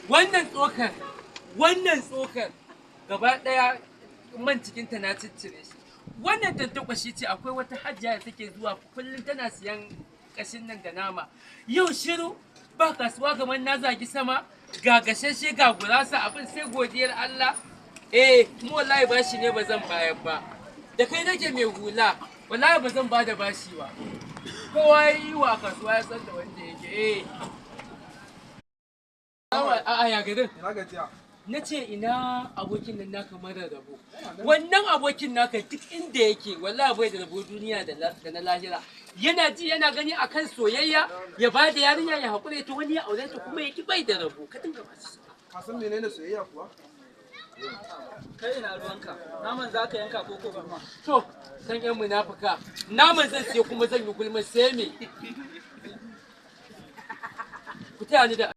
Wannan tsokar, wannan tsokar gaba ɗaya man cikinta na ciccire shi. Wannan tantakwashi ce, akwai wata hajiya da take zuwa kullum tana siyan kashin nan da nama. Yau shiru ba kasuwa, kamar na zagi sama, ga gashashe ga gurasa, abin sai godiyar Allah. Eh, kuma wallahi bashi ne ba zan bayar ba. Da kai nake mai hula, wallahi ba zan bada bashi ba. Kowa ya yi wa kasuwa ya san da wanda yake. Eh. A'a, ya garin. Ina gajiya. Na ce ina abokin nan naka mara rabo. Wannan abokin naka duk inda yake wallahi bai da rabo duniya da na lahira. Yana ji yana gani akan soyayya ya ba da yarinya ya haƙura ta wani ya aure ta kuma ya ki, bai da rabo. Ka dinga ba shi. Ka san menene soyayya kuwa? Kai, ina ruwanka? Naman za ka yanka ko kuma? To, san yan munafuka. Naman zan siya kuma zan yi gulma, sai me? Ku taya ni da